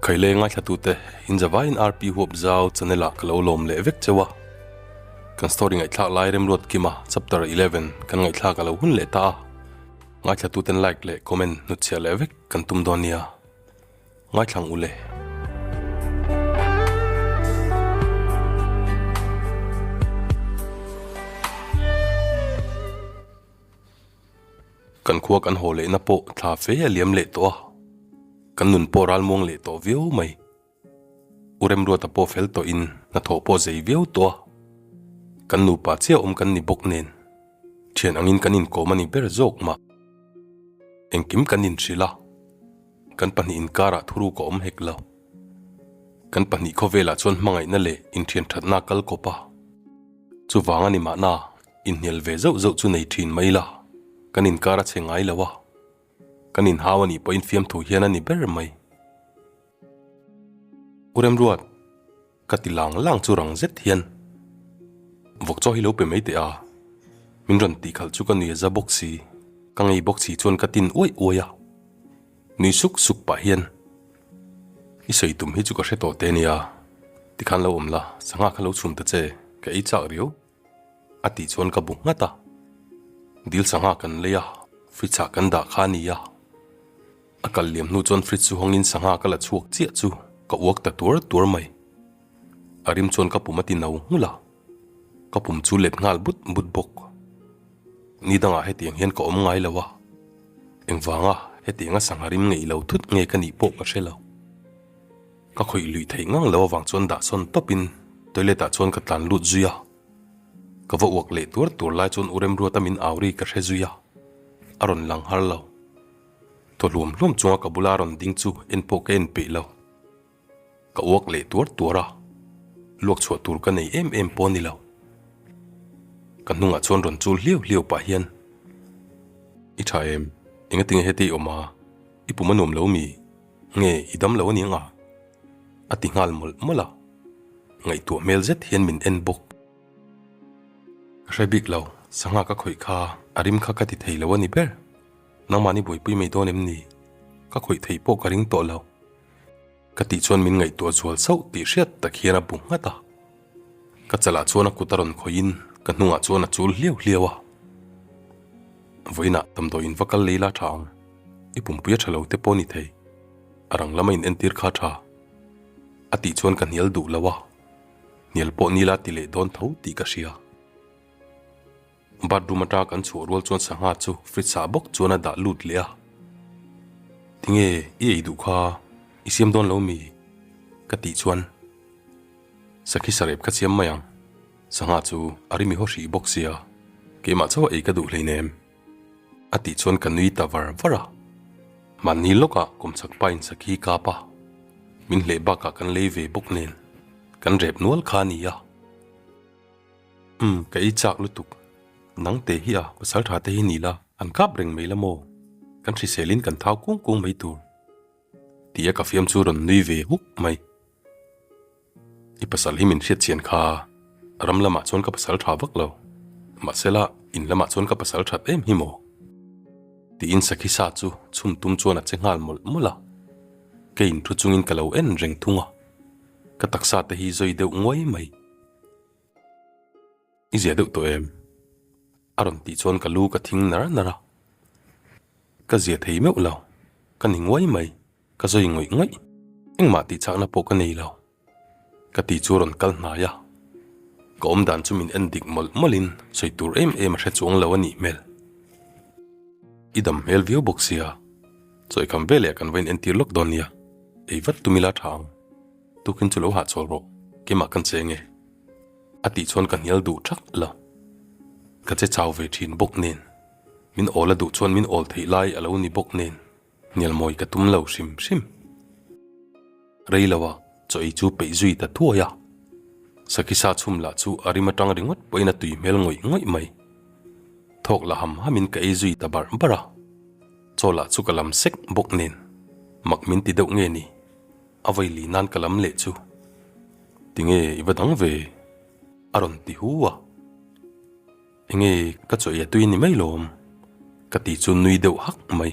Khaile ngaithlatute in zavaiin RP Huap Zau channel ah ka lo lawm leh vek cheu a. Kan story ngaihthlak lai Remruat Kima chapter 11 kan ngaihthlak a lo hun leh ta a. Ngaithlatuten like leh comment hnutchhiah leh vek kan tum dawn nia. Ngaithlang u le. Kan khua kan haw lehna pawh thla fe a liam leh tawh a, kan nun pawh ralmuang leh tawh viau mai. U Remruata pawh fel tawhin hnathawh pawh zei viau tawh a, kan nupa chiah awm kan ni bawk nen thian angin kan inkawm a ni ber zawk mah. Engkim kan inhrilh a. Kan pahnih inkarah thuruk a awm hek lo. Kan pahnih khawvelah chuan hmangaihna leh inthian thatna a kal kawp a. Chuvang a ni mahna, inhnial ve zauh zauh chu nei thin mai la, kan inkar a chhe ngai lo a. Kan inhau a nih pawhin fiamthu hian a ni ber mai. U Remruat, ka ti lang lang chu rang zet hian vawk chaw hi lo pe mai teh a, min rawn tih khalh chu ka nui a za bawk si, ka ngei bawk si chuan ka tin uaih uaih a. Nui suk suk pah hian, I sawi tum hi chu ka hre tawh te nia, tikhan lo awm la, sangha kha lo chhum ta che, ka ei chak riau, a tih chuan ka bu nghat a. Dil sangha kan lei a, fridge ah kan dah kha a nia. A kal liam hnu chuan fridge chu hawngin sangha ka la chhuak chiah chu ka uak ta tuar tuar mai. A rim chuan ka pum a ti no nghulh a, ka pum chu let nghal but but bawk. Ni dangah hetiang hian ka awm ngai lo a, engvanga hetianga sangha rim ngeih lo thut nge ka nih pawh ka hre lo. Ka khawih luih theih ngang lo avang chuan dah sawn tawpin toilet ah chuan ka tlan lut zui a, ka va uak leh tuar tuar lai chuan U Remruata min au ri ka hre zui a, a rawn lang har lo. Thaw hluam hluam chunga ka bula rawn ding chu en pawh ka en peih lo. Ka uak leh tuar tuar a, luak chhuah tur ka nei em em pawh a ni lo. Ka hnungah chuan rawn chul hliau hliau pah hian, I tha em? Engatinge heti i awm a? I pum a nuam lo mi? Nge i dam lo a ni ang a? A ti nghal mawlh mawlh a, ngaihtuah hmel zet hian min en bawk. Ka hre bik lo, sangha ka khawih kha a rim kha ka ti thei lo a ni ber. Nangmahni buaipui mai dawn em ni? Ka khawih theih pawh ka ring tawh lo. Ka tih chuan min ngaihtuah zual sauh tih hriat tak hian a bu nghat a. Ka chalah chuan a kut a rawn khawihin ka hnungah chuan a chul hliau hliau a. Vawiinah damdawi in va kal lei la tha ang, i pumpui a tha lo te pawh ni thei, a rang lama in entir kha tha. A tih chuan ka hnial duh lo a, hnial pawh ni la ti leh dawn tho tih ka hria. Bathroom atanga kan chhuah rual chuan sangha chu fridge ah bawk chuan a dah lut leh a. Tinge i ei duh kha i siam dawn lo mi? Ka tih chuan Sakhi sarep kha siam mai ang, sangha chu a rimi haw hrih bawk sia, keimah chauh a ei ka duh hleinem a tih chuan ka nui ta var var a. Mahni lawkah kawmchhak pa in sakhi kap a, min hleh bakah kan lei ve bawk nen kan rep nual kha a nia. Umm, ka ei chak lutuk. Nang te hi a, pasal tha te hi ni la, an kap reng mai la maw? Kan hriselin kan thau kung kung mai tur. Tia ka fiam chu rawn nui ve huk mai. I pasal hi min hriat chian kha, ram lamah chuan ka pasal tha vak lo. Mahsela, in lamah chuan ka pasal that em hi maw? Tiin sakhi sa chu chhum tum chuan a che nghal mawlh mawlh a. Keiin thu chungin ka lo en reng thung a. Ka taksa te hi zawi deuh nguai mai. I zia deuh tawh em? A rawn tih chuan ka lu ka thing nar nar a. Ka zia thei meuh lo, ka ni nguai mai, ka zawi ngawih ngawih, engmah tih chakna pawh ka nei lo. Ka ti chu rawn kal hnai a, ka awm dan chu min en dik mawlh mawlhin sawi tur em em a hre chuang lo a nih hmel. I dam hmel viau bawk sia, chawikham veleh kan va in entir lawk dawn nia, ei vat tum ila tha ang. Tukin chu lo hahchawl rawh, keimah kan che nge? A tih chuan ka hnial duh thak lo. Ka che chau ve thin bawk nen, min awl a duh chuan min awl theih lai a lo ni bawk nen, hnial mawi ka tum lo hrim hrim. Rei lo a, chaw ei chu peih zui ta thuai a. Sakhi sa chhum lah chu a rim atang ringawt pawhin a tui hmel ngawih ngawih mai. Thawk la ham hamin ka ei zui ta barh barh a. Chaw lah chu ka lam sek bawk nen, mak min ti deuh nge ni? A vawi li nan ka lam leh chu tinge i va dang ve? A rawn ti hu a. Enge ka chaw ei a tui ni mai lawm? Ka ti chu nui deuh hak mai.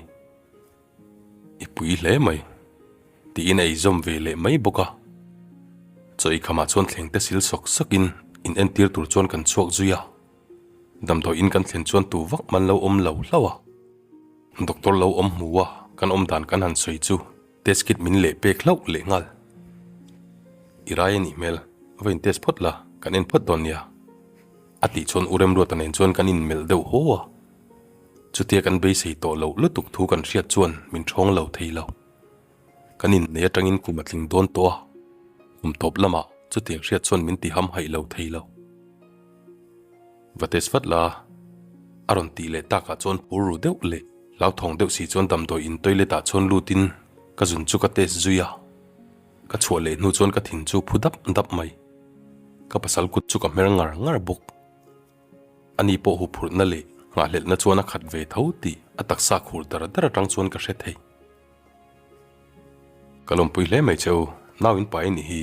I pui hle mai. Tiin a eizawm ve leh mai bawk a. Chaw eikhamah chuan thleng te sil sawk sawkin in entir tur chuan kan chhuak zui a. Damdawi in kan thlen chuan tu vak man lo awm lo hlauh a. Doctor lo awm hmu a, kan awm dan kan han sawi chu test kit min leh pek hlauh leh nghal. I rai a nih hmel, va in test phawt la, kan en phawt dawn nia. A tih chuan U Remruata nen chuan kan inmelh deuh haw a. Chutia kan beisei tawh loh lutuk thu kan hriat chuan min ṭhawng lo thei lo. Kan innei atangin kum a tling dawn tawh a, kum tawp lamah chutiang hriat chuan min ti ham haih lo thei lo. Va test vat la, a rawn tih leh takah chuan phur ru deuh leh hlauthawng deuh si chuan damdawi in toilet ah chuan lutin ka zun chu ka test zui a, ka chhuah leh hnu chuan ka thin chu phu dap dap mai. Ka pasal kut chu ka hmer ngar ngar bawk. Ani pawh huphurhna leh nghahhlelhna chuan a khat ve tho tih a taksa khur dar dar atang chuan ka hre thei. Ka lawmpui hle mai che u, nau in pai anih hi.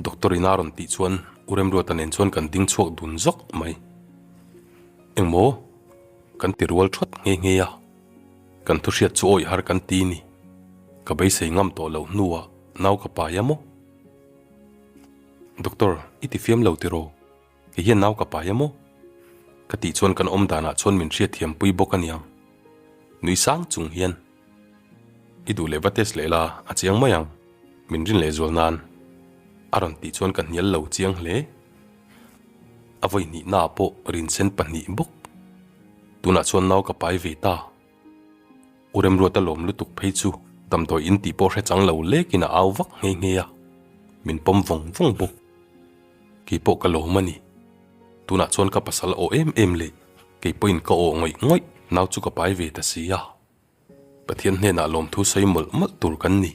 Doctor in a rawn tih chuan U Remruata nen chuan kan ding chhuak dun zawk mai. Engmaw? Kan ti rual thawt nghe nghe a. Kan thu hriat chu awih har kan ti ni. Ka beisei ngam tawh loh hnuah nau ka pai a maw? Doctor, i ti fiam lo tiraw? Kei hian nau ka pai a maw? Ka tih chuan kan awm danah chuan min hriatthiam pui bawk a niang. Nui sang chung hian, I duh leh va test leh la, a chiang mai ang, min rin leh zual nan. A rawn tih chuan ka hnial lo chiang hle. A vawi hnihnaah pawh rinsen pahnih bawk. Tunah chuan nau ka pai ve ta. U Remruata lawm lutuk phei chu damdawi in tih pawh hre chang lo lekin a au vak nghe nghe a, min pawm vawng vawng bawk. Kei pawh ka lawm a ni. Tunah chuan ka pasal aw em em leh kei pawhin ka aw ngawih ngawih nau chu ka pai ve ta si a. Pathian hnenah lawmthu sawi mawlh mawlh tur kan ni.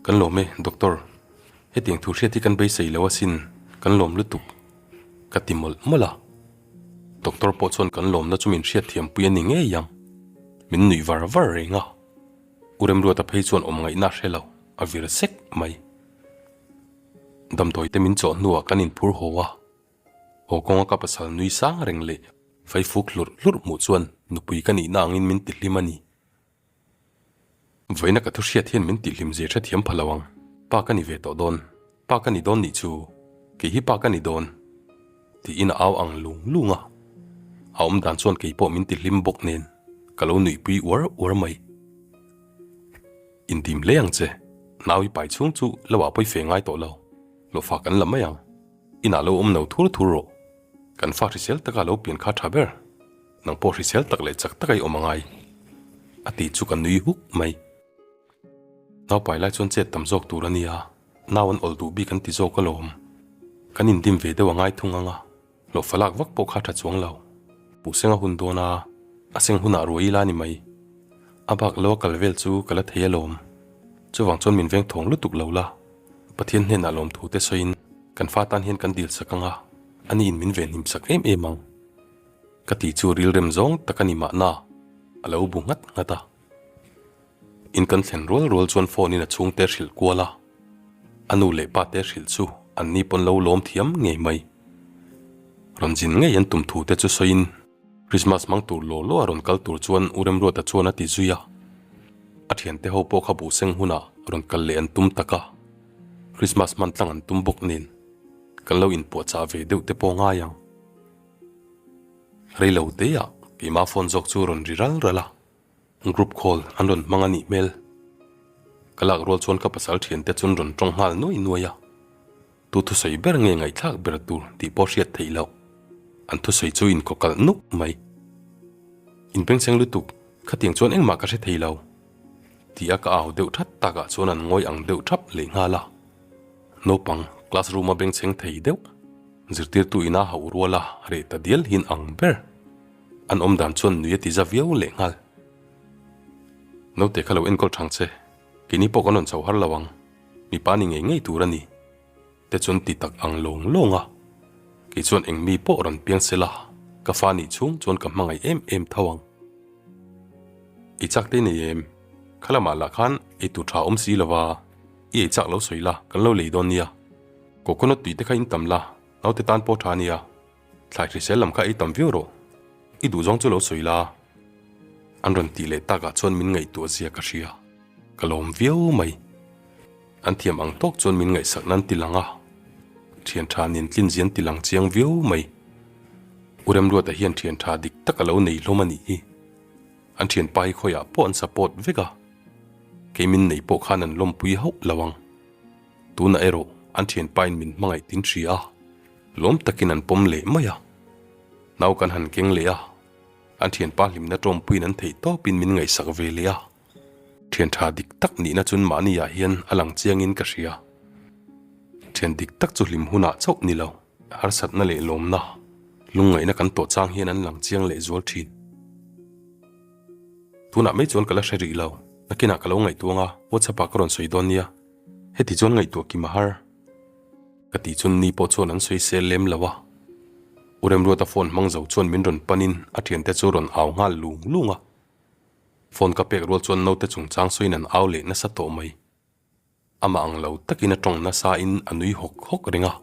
Kan lawm e, Doctor. Hetiang thu hriat hi kan beisei lo asin, kan lawm lutuk. Ka ti mawlh mawlh a. Doctor pawh chuan kan lawmna chu min hriatthiampui a ni ngei ang. Min nuih var var reng a. U Remruata phei chuan awm ngaihna a hre lo, a vir sek mai. Damdawi te min chawh hnuah kan inphur haw a. Haw kawnga ka pasal nui sang reng leh faifuk hlurh hlurh hmuh chuan nupui ka nihna angin min tihlim a ni. Vawiina ka thu hriat hian min tihhlim zir hrethiam pha lo ang. Pa ka ni ve tawh dawn. Pa ka ni dawn nih chu. Kei hi pa ka ni dawn. Tiin a au ang lung lung a. A awm dan chuan kei pawh min tihlim bawk nen ka lo nuihpui uar uar mai. Indim hle ang che. Nau i pai chhung chu lo ah pawi fe ngai tawh lo. Hlawhfa kan la mai ang. Inah lo awm no thur thur rawh. Kan fa hrisel taka lo pian kha tha ber. Nang pawh hrisel tak leh chak taka i awm angai. A ti chu ka nui huk mai. Naupai lai chuan chet tam zawk tur a nia, nau an awl duh bik an ti zawk alawm. Kan indim ve deuh angai thung ang a, hlawhfa lak vak pawh kha tha chuang lo. Puhseng a hun dawn a, a seng hunah ruai ila ni mai. A bak lo a kal vel chu ka la thei alawm. Chuvang chuan min veng thawng lutuk lo la, Pathian hnenah lawmthu te sawiin kan fa tan hian kan dil sak ang a, aniin min venhim sak em em ang. Ka ti chu rilrem zawng tak a ni mahna, a lo bu nghat nghat a. In kan thlen rual rual chuan phone in a chhungte hrilh kual a, a nu leh pa te hrilh chu an ni pawn lo lawm thiam ngei mai. Rawn zin ngei an tum thu te chu sawiin Christmas hmang tur law law a rawn kal tur chuan U Remruata chuan a ti zui a. A thiante ho pawh kha buhseng hunah rawn kal leh an tum tak a, Christmas hman tlang an tum bawk nen kan lo inpuahchah ve deuh te pawh ngai ang. Rei lo te ah keimah phone zawk chu rawn ri ral ral a, group call an rawn hmang a nih hmel. Ka lak rual chuan ka pasal thian te chuan rawn tawng nghal nuai nuai a, tu thusawi ber nge ngaihthlak ber tur tih pawh hriat theih loh. An thusawi chu in kawkalh nuk mai. In bengchheng lutuk, khatiang chuan engmah ka hre thei lo. Ti a ka au deuh that takah chuan an ngawi ang deuh thap leh nghal a. Naupang class room a bengchheng thei deuh. Zirtirtu ina hauh rual a reh ta dial hin ang ber. An awm dan chuan nui a ti za viau leh nghal. Naute kha lo enkawl thang che, keini pawh kan rawn chho har lo ang, mipa ni ngei ngei tur a ni. Te chuan ti tak ang lawng lawng a, kei chuan eng mi pawh rawn piang se la, ka fa nih chhung chuan ka hmangaih em em tho ang. I chak te nei em? Kha lamah lah khan eitur tha awm si lova, i ei chak lo sawi la, kan lo lei dawn nia. Coconut tui te kha in tam la, naute tan pawh tha ania. Thlai hrisel lam kha ei tam viau rawh. I duhzawng chu lo sawi la. An rawn tih leh takah chuan min ngaihtuah zia ka hria. Ka lawm viau mai. An thiam ang tawk chuan min ngaihsak nan ti lang a, thian tha nen tlin zian ti lang chiang viau mai. U Remruata hian thian tha dik tak a lo nei hlawm a nih hi. An thianpa hi khawiah pawh an support vek a, kei min nei pawh khan an lawmpui hauh lo ang. Tunah erawh an thianpain min hmangaih tin hria a, lawm takin an pawm leh mai a. Nau kan han keng leh a, an thianpa hlimna tawmpuiin an theih tawpin min ngaihsak ve leh a. Thian tha dik tak nihna chun mahniah hian a lang chiangin ka hria. Thian dik tak chu hlim hunah chauh ni lo, harsatna leh lawmna, lungngaihna kan tawh chang hian an lang chiang leh zual thin. Tunah mai chuan ka la hre rih lo, nakinah ka lo ngaihtuang a, WhatsApp ah ka rawn sawi dawn nia. Heti chuan ngaihtuah kim a har. Ka tih chun ni pawh chuan an sawi sel lem lo a. U Remruata phone hmang zo chuan min rawn panin a thiante chu rawn au nghal lung lung a. Phone ka pek rual chuan naute chungchang sawiin an au leh nasa tawh mai. Amah ang lo takin a tawng nasa in a nui hawk hawk reng a,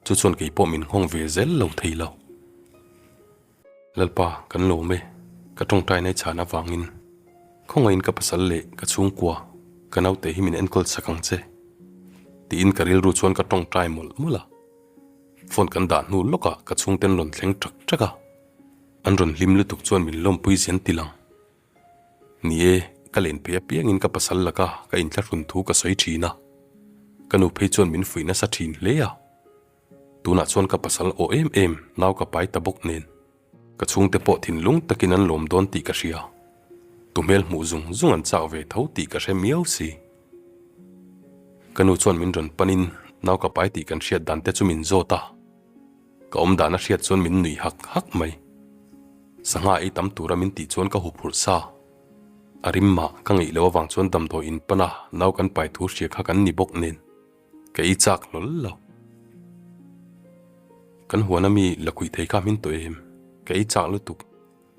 chu chuan kei pawh min nghawng ve zel lo thei lo. Lalpa, kan lawm e, ka tawngtai nai chhan avangin khawngaihin ka pasal leh ka chhungkua ka naute hi min enkawl sak ang che tiin ka rilru chuan ka tawngtai mawlh mawlh a. Phone kan dah hnu lawkah ka chhungten rawn thleng ṭak ṭak a. An rawn hlim lutuk chuan min lawmpui zen ti lang. Ni e, ka len phei apiangin ka pasal laka ka inthlahrun thu ka sawi thin a. Ka nu phei chuan min fuih nasa thin hle a. Tunah chuan ka pasal aw em em nau ka pai ta bawk nen. Ka chhungte pawh thinlung takin an lawm dawn tih ka hria. Tu hmel hmuh zung zung an chak ve tho tih ka hre miau si. Ka nu chuan min rawn panin nau ka pai tih kan hriat dan te chu min zawt a. Ka awm dan a hriat chuan min nuih hak hak mai. Sangha ei tam tura min tih chuan ka huphurh sa. A rim mah ka ngeih loh avang chuan damdawi in pana nau kan pai thu hria kha kan ni bawk nen ka ei chak hlawl lo. Kan huan ami la kuih thei kha min tawh em? Ka ei chak lutuk.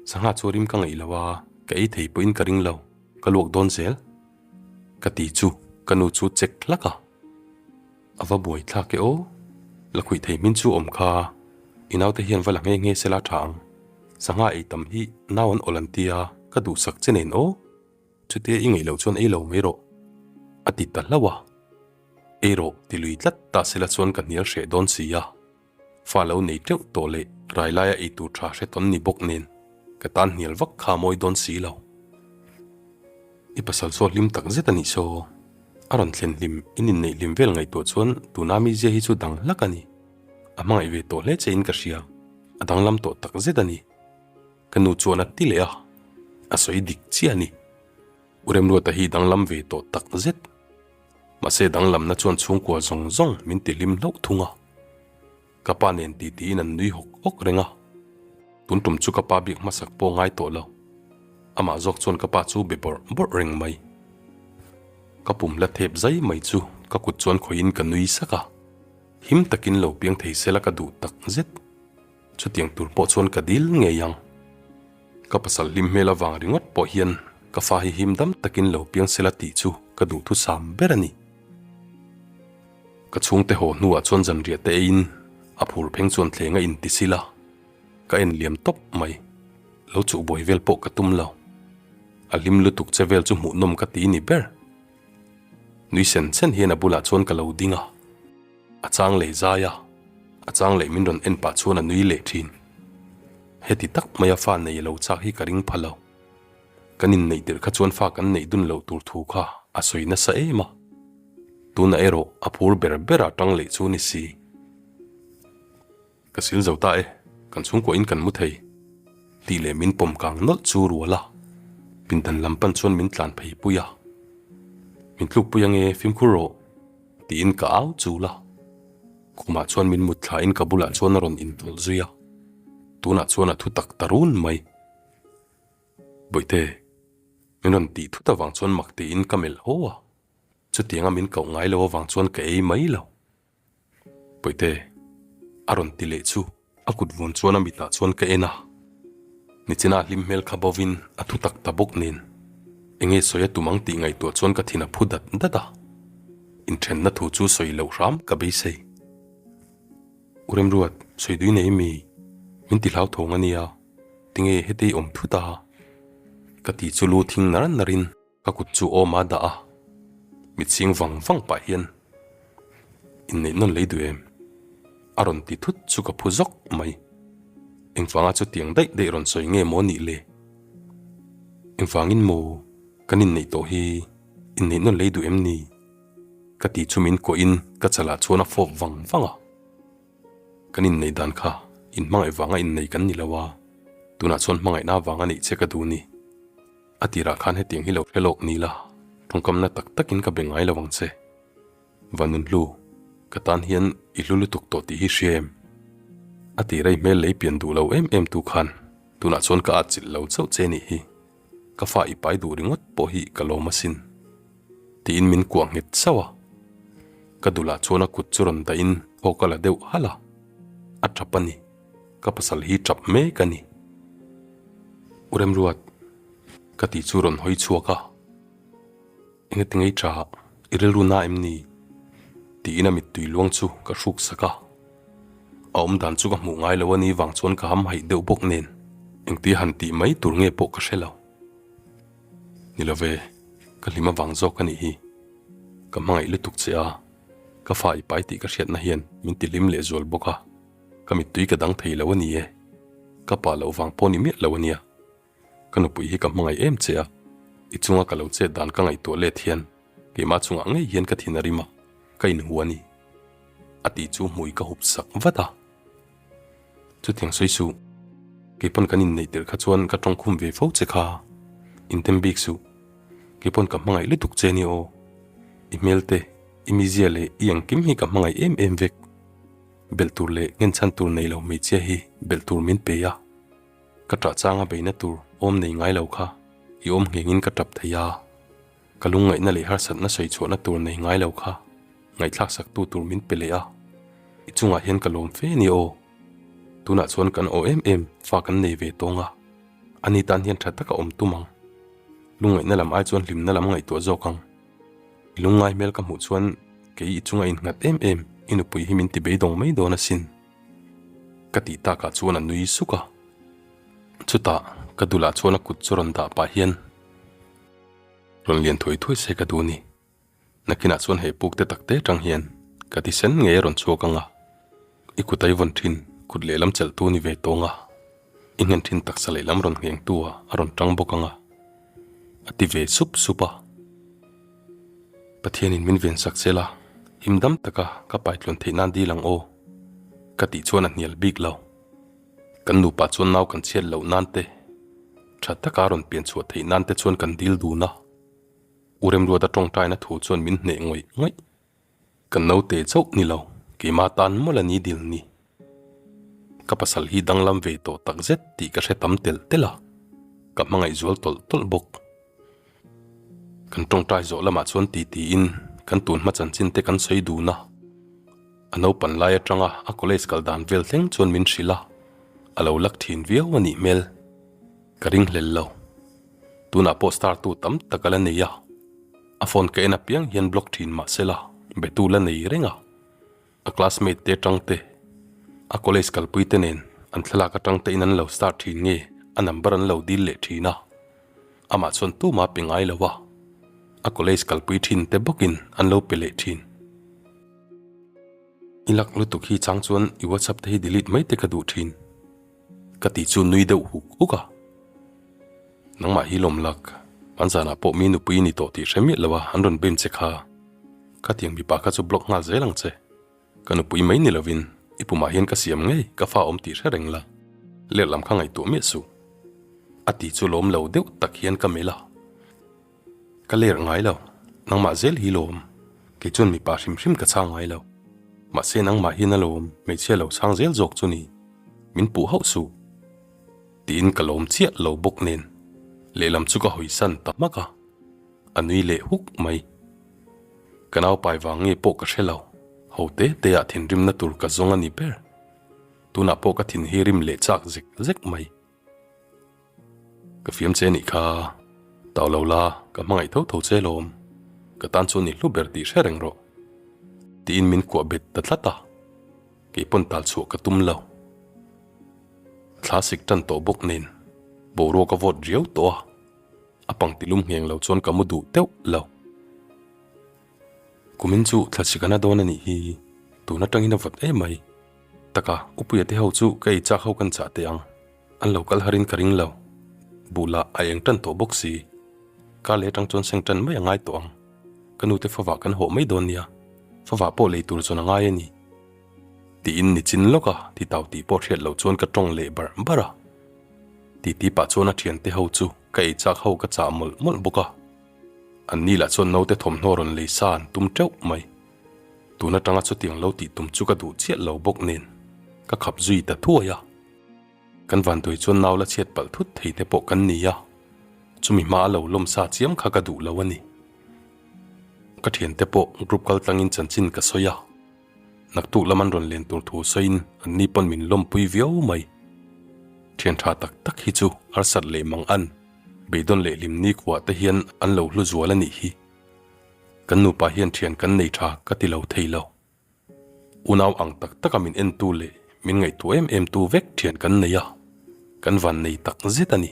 Sangha chu rim ka ngeih lo a, ka ei thei pawhin ka ring lo, ka luak dawn zel. Ka ti chu ka nu chu check hlak a. A va buai thlak e aw, la khuih thei hmin chu awm kha, i naute hian va la nghe nghe sela tha ang, sangha ei tam hi nau an awl an tia ka duhsak che nen aw, chutia i ngaih loh chuan ei lo mai rawh, a ti ta hlauh a, ei rawh ti lui tlat ta sela chuan ka hnial hreh dawn si a. Fa lo nei teuh tawh leh rai laia ei tur tha hre tawn ni bawk nen ka tan hnial vak kha mawi dawn si lo. I pasal saw hlim tak zet a nih saw. A rawn thlen hlim in inneih hlim vel ngaihtuah chuan tuna mizia hi chu dang hlak a ni. A hmangaih ve tawh hle che in ka hria, a danglam tawh tak zet a ni. Ka nu chuan a ti leh a, a sawi dik chiah a ni. U Remruata hi danglam ve tawh tak zet. Mahse danglamna chuan chhungkua zawng zawng min ti hlim hlauh thung a. Ka pa nen ti tiin an nui hawk hawk reng a. Tun tum chu ka pa biak hmasak pawh ngai tawh lo. Amah zawk chuan ka pa chu be bawrh bawrh reng mai. Ka pum la thep zai mai chu ka kut chuan khawihin ka nui sak a. Him takin lo piang thei sela ka duh tak zet. Chutiang tur pawh chuan ka dil ngei ang. Ka pasal hlim hmel avang ringawt pawh hian ka fa hi him dam takin lo piang sela tih chu ka duhthusam ber a ni. Ka chhungte haw hnuah chuan zanriah te eiin a phur pheng chuan thleng a inti sil a, ka en liam tawp mai. Lo chuh buai vel pawh ka tum lo. A hlim lutuk che vel chu hmuhnawm ka ti ni ber. Nui sen sen hian a bulah chuan ka lo ding a. A chang leh zai a, a chang leh min rawn en pah chuan a nui leh thin. Heti tak maia fa nei a lo chak hi ka ring pha lo. Kan inneih tirh kha chuan fa kan neih dun loh tur thu kha a sawi nasa em a. Tunah erawh a phur ber ber a tang leh chu ni si. Ka sil zo ta e, kan chhungkuah in kan mu thei tih leh min pawm kang nawlh chu rual a, pindan lam pan chuan min tlan phei pui a. Min tluk pui ange fimkhur rawh tiin ka au chul a. Khumah chuan min mut thla in ka bulah chuan a rawn intawlh zui a, tunah chuan a thu tak ta run mai. Bawihte, min rawn tih thut avang chuan mak tiin ka melh haw a, chutianga min koh ngai lo avang chuan ka ei mai lo. Bawihte, a rawn ti leh chu a kut vawn chuan a mitah chuan ka en a, nichina hlim hmel kha bovin a thu tak ta bawk nen enge sawi a tum ang tih ngaihtuah chuan ka thin a phu dat dat a, inthenna thu chu sawi loh hram ka beisei. U Remruat, sawi dui nei mi, min ti hlauthawng a nia, tinge hetei awm thut a? Ka ti chu lu thing nar narin ka kut chu awm a dah a. Mit ching vang vang pah hian inneih nawn lei duh em? A rawn ti thut chu ka phu zawk mai. Engvanga chutiang daih daih rawn sawi nge maw nih le? Engvangin maw kan inneih tawh hi inneih nawn lei duh em ni? Ka ti chu min kuahin ka chalah chuan a fawp vang vang a. Kan inneih dan kha in hmangaih vanga innei kan ni lo a, tunah chuan hmangaihna vanga neih che ka duh ni. A tirah khan hetiang hi lo hre lawk ni la, tawngkamna tak takin ka be ngai lo ang che. Vanunhlu, ka tan hian i hlu lutuk tawh tih hi hria em? A tira i hmel lei pian duh lo em em tu khan tunah chuan ka atchilh lo chauh che nih hi. Ka fa i pai duh ringawt pawh hi ka lawm asin. Tiin min kuah nghet chauh a. Ka dulah chuan a kut chu rawn dahin haw ka la deuh halh a. A tap a ni. Ka pasal hi tap mek a ni. U Remruat, ka tih chu rawn hawi chhuak a. Engati ngei tha, i rilru na em ni? Tiin a mittui luang chu ka hruk sak a. A awm dan chu ka hmuh ngai lo a ni vang chuan ka ham haih deuh bawk nen engtia han tih mai tur nge pawh ka hre lo. Ni lo ve, ka hlim avang zawk a nih hi. Ka hmangaih lutuk che a, ka fa i pai tih ka hriatna hian min ti hlim lehzual bawk a, ka mittui ka dang thei lo a ni e. Ka pa loh vang pawh ni miah lo a nia. Ka nupui hi ka hmangaih em che a, i chunga ka lo chet dan ka ngaihtuah let hian keimah chungah ngei hian ka thin a rim a, ka inhu a ni. A tih chu hmui ka hup sak vat a. Chutiang sawi suh, keipawn kan inneih tirh kha chuan ka tawngkhum ve fo che kha, intem bik suh. Keipawn ka hmangaih lutuk che nia aw. I hmel te, i mizia leh i engkim hi ka hmangaih em em vek. Belh tur leh ngenchhan tur nei lo hmeichhia hi belh tur min pe a. Ka ṭah changa beihna tur awm nei ngai lo kha i awm nghengin ka ṭap thei a, ka lungngaihna leh harsatna sawi chhuahna tur nei ngai lo kha ngaihthlak saktu tur min pe leh a, i chungah hian ka lawm fe nia aw. Tunah chuan kan aw em em fa kan nei ve tawng a, ani tan hian ṭha taka awm tum ang. Lungngaihna lam ai chuan hlimna lam ngaihtuah zawk ang. I lungngai hmel ka hmuh chuan kei i chunga innghat em em i nupui hi min ti beidawng mai dawn asin. Ka tih takah chuan a nui suk a, chutah ka dulah chuan a kut chu rawn dah pah hian rawn lian thuai thuai se ka duh ni. Nakinah chuan he puk te tak te tang hian ka ti sen ngei a rawn chhuak ang a, i kut ai vawn thin kut lehlam chelh tu ni ve tawng a, i nghen thin taksa lehlam rawn ngheng tu ah a rawn tang bawk ang a, a ti ve sup sup a. Pathianin min ven sak zel a, him dam taka ka paitluan theih nan dil ang aw, ka tih chuan a hnial bik lo. Kan nupa chuan nau kan chhiat loh nan te, tha taka rawn pian chhuah theih nan te chuan kan dil dun a. U Remruata tawngtaina thu chuan min hneh ngawih ngawih. Kan naute chauh ni lo, keimah tan mawlh a ni dil ni. Ka pasal hi danglam ve tawh takzet tih ka hre tam telh telh a, ka hmangaih zual tawlh tawlh bawk. Kan tawngtai zawh lamah chuan ti tiin kan tun hma chanchin te kan sawi dun a, a naupan lai atanga a college kal dan vel thleng chuan min hrilh a, a lo lak thin viau a nih hmel. Ka ringhlel lo. Tunah pawh star tu tam tak a la nei a, a phone ka en apiang hian block thin mah sela betu la nei reng a. A classmate te atang te, a college kalpui te nen an thlalak atang te in an lo start thin nge a number an lo dil leh thin a, amah chuan tuma pe ngai lo a, a college kalpui thin te bawkin an lo pe leh thin. I lak lutuk hi chang chuan i whatsapp te hi delete mai te ka duh thin ka tih chu nui deuh huk huk a. Nangmah hi lawm lak, an zanah pawh mi nupui i ni tawh tih hre miah lo a an rawn bem che kha. Khatiang mipa kha chu block nghal zel ang che. Ka nupui mai ni lovin i pumah hian ka siam ngei ka fa awm tih hre reng la, ler lam kha ngaihtuah miah suh. A ti chu lawm lo deuh tak hian ka melh a. Ka ler ngai lo, nangmah zel hi lawm. Kei chuan mipa hrim hrim ka chhang ngai lo. Mahse nangmah hian a lawm hmeichhia lo chhang zel zawk chu ni. Min puh hauh suh. Tiin ka lawm chiah lo bawk nen lehlam chu ka hawisan ta hmak a. A nui leh huk mai. Ka naupai vang nge pawh ka hre lo, ho te te ah thinrimna tur ka zawng a ni ber. Tunah pawh ka thin hi rim leh chak zek zek mai. Ka fiam che nih kha, tau lo la, ka hmangaih tho tho che lawm. Ka tan chuan i hlu ber tih hre reng rawh. Tiin min kuah bet ta tlat a, kei pawn tal chhuah ka tum lo. Thla sik tan tawh bawk nen, boruak a vawt riau tawh a. A pangti lum ngheng lo chuan ka mu duh teuh lo. Kumin chu thlasik a na dawn a nih hi, tun atangin a vawt em mai. Taka, Upuia te ho chu ka ei chak ho kan chah teh ang. An lo kal harin ka ring lo. Buh lah a eng tan tawh bawk si. Kar leh atang chuan seng tan mai a ngai tawh ang. Ka nute favah kan hawh mai dawn nia. Favah pawh lei tur chuan a ngai a ni. Tiin nichin lawk a ti tau tih pawh hriat loh chuan ka tawng leh barh barh a. Titi pah chuan a thiante ho chu ka ei chak ho ka chah mawlh mawlh bawk a. An ni lah chuan naute thawmhnaw rawn lei sa an tum teuh mai. Tun atanga chutiang lo tih tum chu ka duh chiah lo bawk nen ka khap zui ta thuai a. Kan vanduai chuan nau la chhiat palh thut thei te pawh kan ni a, chumi hma a lo lawm sa chiam kha ka duh lo a ni. Ka thiante pawh group kal tlangin chanchin ka sawi a, naktuk lam an rawn len tur thu sawiin an ni pawn min lawmpui viau mai. Thian tha tak tak hi chu harsat leh mang an, beidawn leh hlim nikhua te hian an lo hlu zual a nih hi. Kan nupa hian thian kan nei tha ka ti lo thei lo. Unau ang tak taka min entu leh min ngaihtuah em em tu vek thian kan nei a, kan van nei tak zet a ni.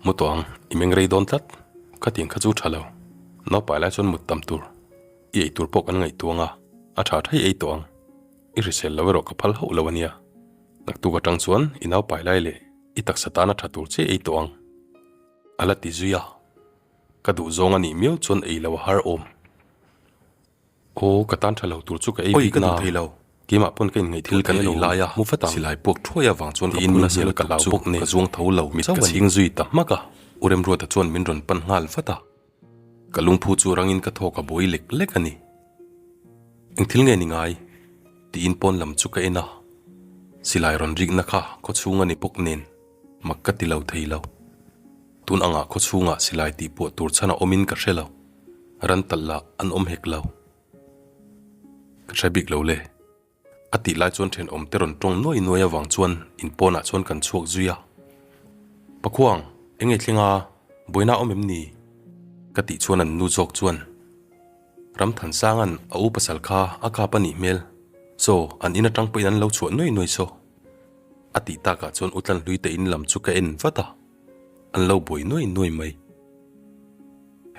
Mu tawh ang, i meng rei dawn tlat, khatiang kha chu tha lo, naupai lai chuan mut tam tur, i ei tur pawh kan ngaihtuah ang a, a tha thei ei tawh ang, i hrisel lo erawh ka phal hauh lo a nia, naktuk atang chuan i naupai lai leh i taksa tana tha tur che ei tawh ang, a la ti zui a. Ka duh zawng a nih miau chuan ei lo a har awm. Aw, ka tan tha lo tur chu ka ei bik na. Keimah pawn ka inngaih thil kan ei lai a, mu vat ang. Silai puak thuai avang chuan ka phun nasa lutuk chu ka zuang tho lo mit ka chhing zui ta hmak a. U Remruata chuan min rawn pan nghal vat a. Ka lungphu chu rangin ka thawk a buai lek lek a ni. Eng thil nge ni ngai? Tiin pawn lam chu ka en a. Silai rawn rikna kha khawchhung a ni bawk nen mak ka ti lo thei lo. Tun angah khaw chhungah silai tih puah tur chhan a awmin ka hre lo. Ran talh lah an awm hek lo. Ka hre bik lo le. A tih lai chuan thenawm te rawn tawng nuai nuai avang chuan in pawnah chuan kan chhuak zui a. Pakhuang, eng nge thleng a, buaina a awm em ni? Ka tih chuan an nu zawk chuan, Ramthansanga'n a u pasal kha a kap a nih hmel, chaw an in atang pawhin an lo chhuah nuai nuai saw. A tih takah chuan u Tlanhlui te in lam chu ka en vat a. An lo buai nuai nuai mai.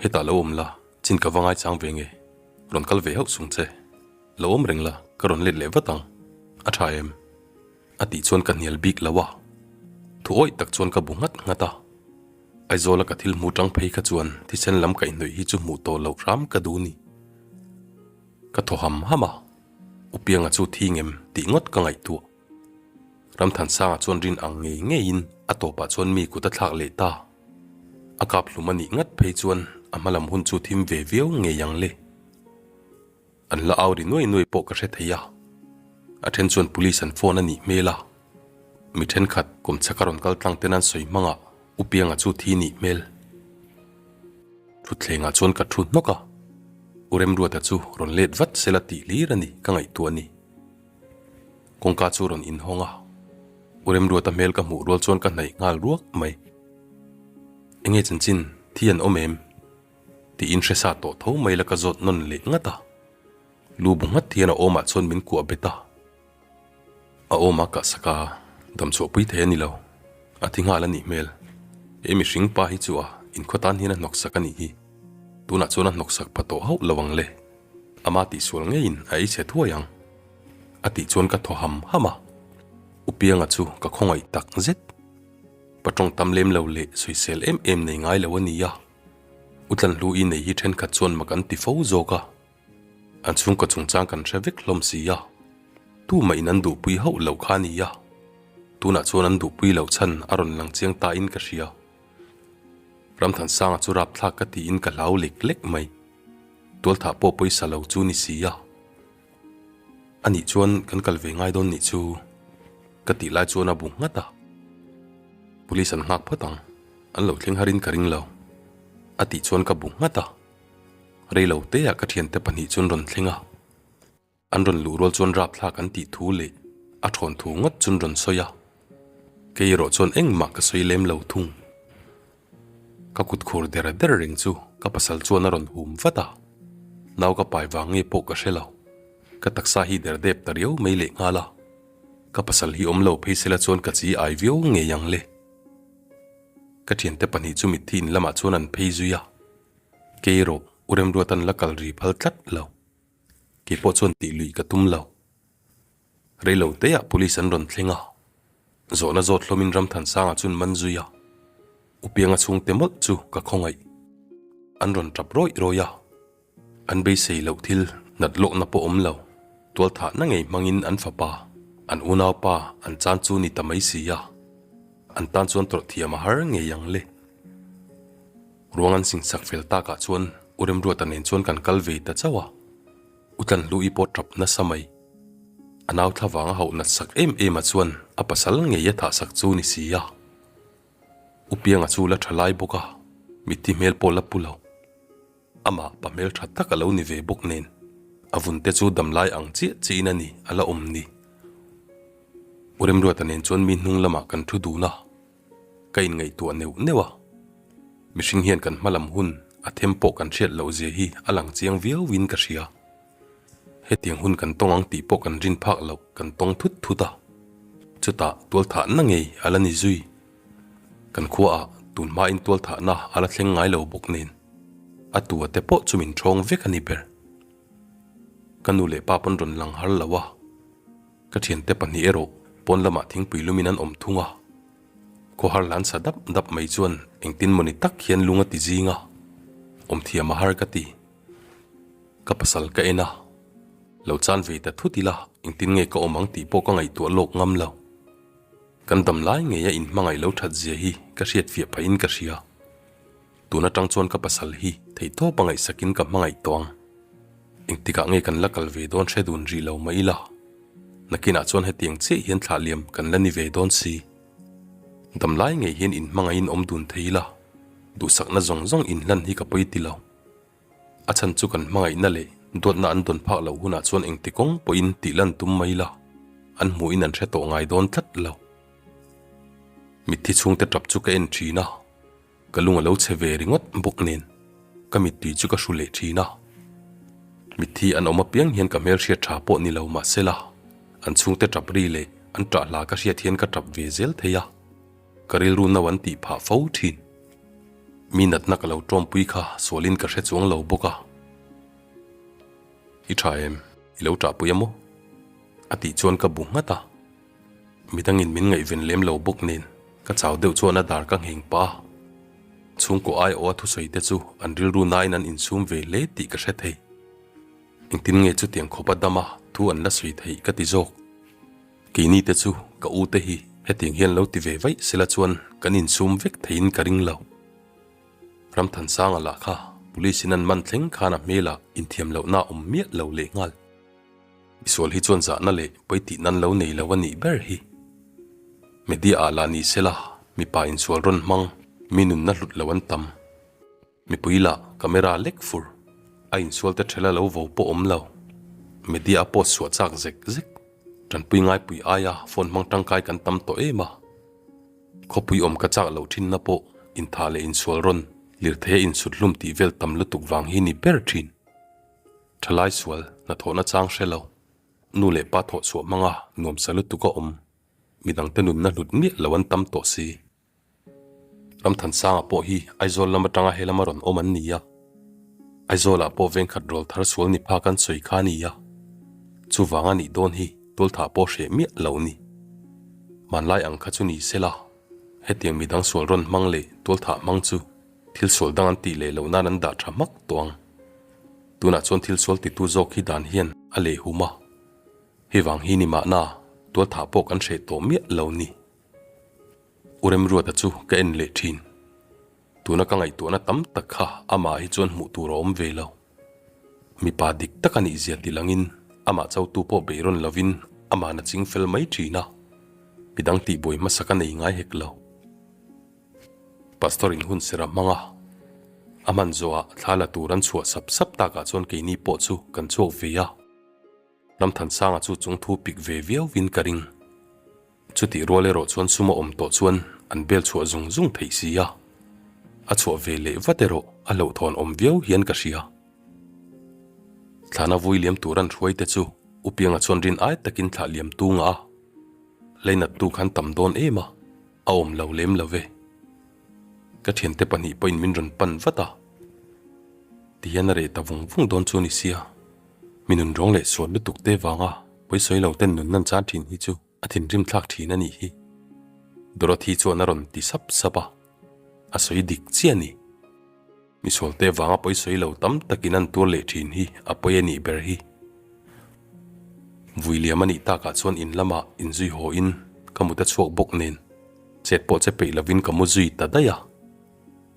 Hetah lo awm la, chin ka va ngaichang ve nge? Rawn kal ve hauh sung che. Lo awm reng la, ka rawn let leh vat ang. A tha em? A tih chuan ka hnial bik lo a. Thu awih tak chuan ka bu nghat nghat a. Aizawla ka thil hmu tang phei kha chuan thisen lam kaihhnawih hi chu hmuh tawh loh hram ka duh ni. Ka thaw ham ham a, Upianga chu thi ngem tih ngawt ka ngaihtuah. Ramthansanga chuan rin ang ngei ngeiin a tawpah chuan mi kut a thlak leh ta. A kap hlum a nih ngat phei chuan a hma lam hun chu thim ve viau ngei ang le. An la au ri nuai nuai pawh ka hre thei a. A then chuan police an phone a nih hmel a. Mi thenkhat kawmchhak a rawn kal tlang ten an sawi hmangah U Pianga chu thi nih hmel. Thutthlengah chuan ka thu hnawk a. U Remruata chu rawn let vat sela tih hlir a ni ka ngaihtuah a ni. Kawngka chu rawn inhawng a, U Remruata hmel ka hmuh rual chuan ka hnaih nghal ruak mai. Enge chanchin, thi an awm em? Tiin hre sa tawh tho mai la ka zawt nawn leh ngat a. Lu bu nghat hian a awmah chuan min kuah bet a. A awma kah sak a, damchhuah pui thei a ni lo. A thi nghal a nih hmel. He mihring pa hi chu a inkhua tan hian a hnawk sak a nih hi. Tunah chuan a hnawk sak pha tawh hauh lo ang le. Ama tihsual ngeiin a ei chhe thuai ang. A tih chuan ka thaw ham ham a. U Pianga chu ka khawngaih tak zet. Pa tawng tam lem lo leh sawisel em em nei ngai lo a ni a. U Tlanhlu i nei hi thenkhat chuan mak an ti fo zawk a. An chhungkaw chungchang kan hre vek hlawm si a. Tumah in an duhpui hauh loh kha a ni a. Tunah chuan an duhpui loh chhan a rawn lang chiang ta in ka hria. Ramthansanga chu rapthlak ka tiin ka hlau lek lek mai. Tualthah pawh pawisa lo chu ni si a. A nih chuan kan kal ve ngai dawn nih chu ka tih lai chuan a bu nghat a. Police an nghak phawt ang, an lo thleng harin ka ring lo. A tih chuan ka bu nghat a. Rei lo te ah ka thiante pahnih chuan rawn thleng a. An rawn luh rual chuan rapthlak an tih thu leh a thawn thu ngawt chuan rawn sawi a. Kei erawh chuan engmah ka sawi lem lo thung. Ka kut khur der der reng chu ka pasal chuan a rawn hum vat a, nau ka pai vang nge pawh ka hre lo. Ka taksa hi der dep ta riau mai leh nghal a, ka pasal hi awm lo phei sela chuan ka chi ai viau ngei ang le. Ka thiante pahnih chu mitthi in lamah chuan an phei zui a, kei erawh. U Remruata'n la kal ri phal tlat lo. Kei pawh chuan tih luih ka tum lo. Reilo teah police an rawn thleng a, zawhna zawt hlawmin Ramthansanga chuan man zui a, U Pianga chhungte mawlh chu ka khawngaih. An rawn tap rawih rawih a, an beisei loh thil nat lawkna pawh awm lo, tualthahna ngei hmangin an fapa, an unaupa an chan chu ni ta mai si a, an tan chuan tawrh thiam a har ngei ang le. Ruang an singsak fel takah chuan U Remruata nen chuan kan kal ve ta chauh a, U Tlanhlu-i pawh tap nasa mai. A nau thla vanga hauh nat sak em em a chuan a pasal ngei a thah sak chu ni si a. U Pianga chu la tha lai bawk a, mitthi hmel pawh la pu lo. Amah pa hmel tha tak a lo ni ve bawk nen, a vun te chu damlai ang chiah chiahin a ni a la awm ni. U Remruata nen chuan mi hnung lamah kan thu dun a. Ka inngaihtuah neuh neuh a, mihring hian kan hmalam hun a them pawh kan hriat loh zia hi a lang chiang viau in ka hria. Hetiang hun kan tawng ang tih pawh kan rin phak loh kan tawng thut thut a, chutah tualthahna ngei a la ni zui. Kan khuaah tun hmain tualthahna a la thleng ngai lo bawk nen a tua te pawh chu min ṭhawng vek a ni ber. Ka nu leh pa pawn rawn lang har lo a. Ka thiante pahnih erawh pawn lamah thingpui lumin an awm thung a, khawhar lan sa dap dap mai chuan engtin mawni tak hian lung a ti zing a, awm thiam a har ka ti. Ka pasal ka en a, lo chan ve ta thut ila engtin nge ka awm ang tih pawh ka ngaihtuah lawk ngam lo. Kan dam lai ngeia inhmangaih lo that zia hi ka hriatfiah phahin ka hria. Tun atang chuan ka pasal hi theihtawp a ngaihsakin ka hmangaih tawh ang. Engtikah nge kan la kal ve dawn hre dun rih lo mai ila. Nakinah chuan hetiang chiah hian thlah liam kan la ni ve dawn si. Damlai ngei hian inhmangaihin awm dun thei ila, duhsakna zawng zawng inhlan hi ka pawi ti lo. A chhan chu kan hmangaihna leh duatna an dawn phak loh hunah chuan engti kawng pawhin tih lan tum mai ila, an hmuhin an hre tawh ngai dawn tlat lo. Mitthi chhungte tap chu ka en thin a. Ka lung a lo chhe ve ringawt bawk nen ka mittui chu ka hru leh thin a. Mitthi an awm apiang hian ka hmelhriat tha pawh ni lo mahsela an chhungte tap ri leh an tah hla ka hriat hian ka tap ve zel thei a, ka rilru no an tih phah fo thin. Mi natna ka lo tawmpui kha sualin ka hre chuang lo bawk a. I tha em? I lo tahpui a maw? A tih chuan ka bu nghat a. Midangin min ngaihven lem lo bawk nen ka chau deuh chuan a dar ka ngheng pah a. Chhungkaw aiawha thusawi te chu an rilru nain an insum ve hle tih ka hre thei. Engtin nge chutiang khawpa dama thu an la sawi theih ka ti zawk. Keini te chu ka u te hi hetiang hian lo ti ve vaih sela chuan kan insum vek theiin ka ring lo. Ramthansanga lah kha police in an man thleng khan a hmelah inthiam lohna a awm miah lo lehnghal. Misual hi chuan zahna leh pawi tih nan lo nei lo a nih ber hi. Media ah lah ni sela mipa insual rawn hmang mi nunna hlut lo an tam. Mipui lah camera lek fur a insual te thela lo vo pawh awm lo. Media a post chhuah chak zek zek. Tanpui ngaipui aia phone hmang tangkai kan tam tawh em a. Khawpui awm ka chak loh thinna pawh inthah leh insual rawn lirthei a insut hlum tih vel tam lutuk vang hi ni ber thin. Thalai sual hnathawhna chang hre lo, nu leh pa thawh chhuah hmanga nuamsa lutuk a awm, midangte nunna hlut miah lo an tam tawh si. Ramthansanga pawh hi Aizawl lam atanga he lama rawn awm an ni a, Aizawlah pawh vengkhat rawl thar sual ni phak an sawi kha a ni a, chuvang a nih dawn hi tualthah pawh hreh miah lo ni. Hmanlai ang kha chu ni sela, hetiang midang sual rawn hmang leh tualthah hmang chu thil sual dang an tih leh loh nan an dah tha hmak tawh ang. Tunah chuan thil sual titu zawk hi dan hian a leh hum a, hei vang hi ni mahna tualthah pawh kan hreh tawh miah lo ni. U Remruata chu ka en leh thin. Tuna ka ngaihtuahna tam tak kha amah hi chuan hmuh tur a awm ve lo. Mipa dik tak a nih zia ti langin amah chotu pawh bei rawn lovin amahna ching fel mai thin a, midang tihbuai hmasa ka nei ngai hek lo. Pastor in hun ser a hmang a, a hman zawhah thla la tur an chhuah sap sap takah chuan keini pawh chu kan chhuak ve a. Ramthansanga chu chung thu pik ve viauvin ka ring. Chutih rual erawh chuan sum a awm tawh chuan an bel chhuah zung zung theih si a, a chhuah ve leh vat erawh a hlauhthawn awm viau hian ka hria. Thlana vui liam tur an hruai te chu Upianga chuan rin ai takin thlah liam tung a. Leinattu khan tam dawn em a, a awm lo lem lo ve. Ka thiante pahnih pawhin min rawn pan vat a. Tihian a reh ta vung vung dawn chu a ni sia. Mi nun rawng leh sual lutuk te vanga pawisawi lo ten nun nan chan thin hi chu a thinrim thlak thin a nih hi. Dorothy chuan a rawn ti sap sap a, a sawi dik chiah a ni. Misual te vanga pawisawi lo tam takin an tuar leh thin hi a pawi a nih ber hi. Vui liam a nih takah chuan in lamah inzui haw in ka mut a chhuak bawk nen chet pawh che peih lovin ka mu zui ta daih a.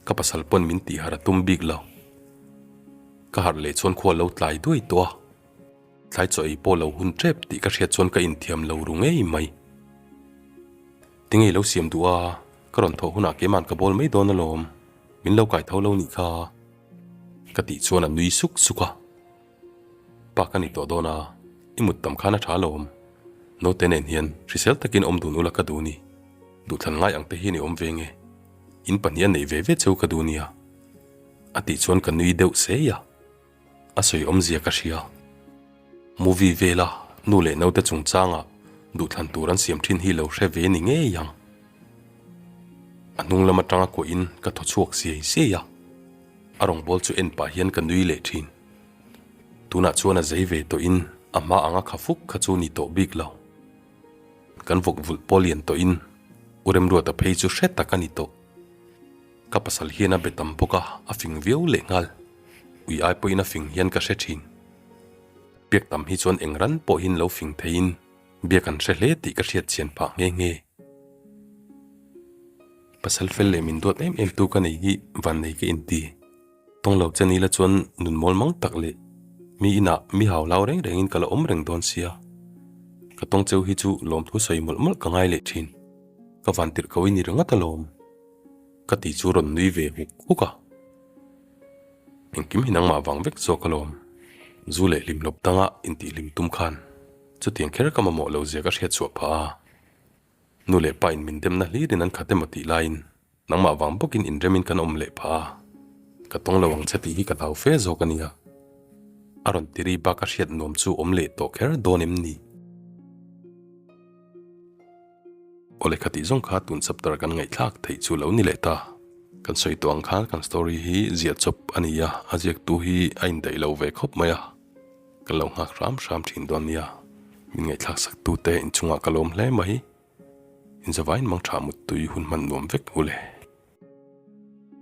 Ka pasal pawn min tih harh a tum bik lo. Ka harh leh chuan khua lo tlai duai tawh a. Tlai chaw ei pawh lo hun tep tih ka hriat chuan ka inthiam lo ru ngei mai. Tinge i lo siam duh a, ka rawn thawh hunah keima'n ka bawl mai dawn alawm, min lo kai tho lo nih kha. Ka tih chuan a nui suk suk a. Pa ka ni tawh dawn a, i mut tam khan a tha alawm. Naute nen hian hrisel takin awm dun ula ka duh ni. Duhthlan ngai ang te hian i awm ve nge? In pahnih a neih ve ve cheu ka duh nia. A tih chuan ka nui deuh sei a. A sawi awmzia ka hria. Movie vela nu leh naute chungchanga duhthlan tur an siam thin hi lo hre ve ni ngei ang. A hnung lam atanga kuahin ka thaw chhuak siai siai a. A rawngbâwl chu en pah hian ka nui leh thin. Tunah chuan a zei ve tawhin a hma anga kha fuk kha chu ni tawh bik lo. Kan vawk vulh pawh lian tawhin U Remruata phei chu hre tak a ni tawh. Ka pasal hian a be tam bawk a, a fing viau leh nghal. Ui ai pawhin a fing hian ka hre thin. Biak tam hi chuan eng ran pawhin lo fing theiin biak an hre hle tih ka hriat chian phah nghe nghe. Pasal fel leh min duat em em tu ka nei hi vannei ka inti. Tawng lo che nila chuan nun mawl mang tak leh mi inah mi hau lau reng rengin ka la awm reng dawn sia. Ka tawng cheu hi chu lawmthu sawi mawlh mawlh ka ngai leh thin. Ka van tirh ko i ni ringawt alawm. Ka ti chu rawn nui ve huk huk a. Engkim hi nangmah vang vek zawk alawm. Zu leh hlimhlawp danga intihhlim tum khan chutiang kher ka mamawh lo zia ka hriat chhuah phah a. Nu leh pa in min demna hlirin an khat emaw tih laiin nangmah vang bawkin inremin kan awm leh phah a, ka tawng lo ang che tih hi ka hlau fe zawk a nia. A rawn ti ri bak a hriat nuam chu awm leh tawh kher dawn em ni? Aw lehkha tih zawng kha tun chapter kan ngaihthlak theih chu lo ni leh ta. Kan sawi tawh ang khan kan story hi ziah chawp a ni a, a ziaktu hi a indaih lo ve khawp mai a. Kan lo nghak hram hram thin dawn nia. Min ngaihthlak sak tute inchungah ka lawm hle mai. Inzavain mangtha muttui hun hman nuam vek u le.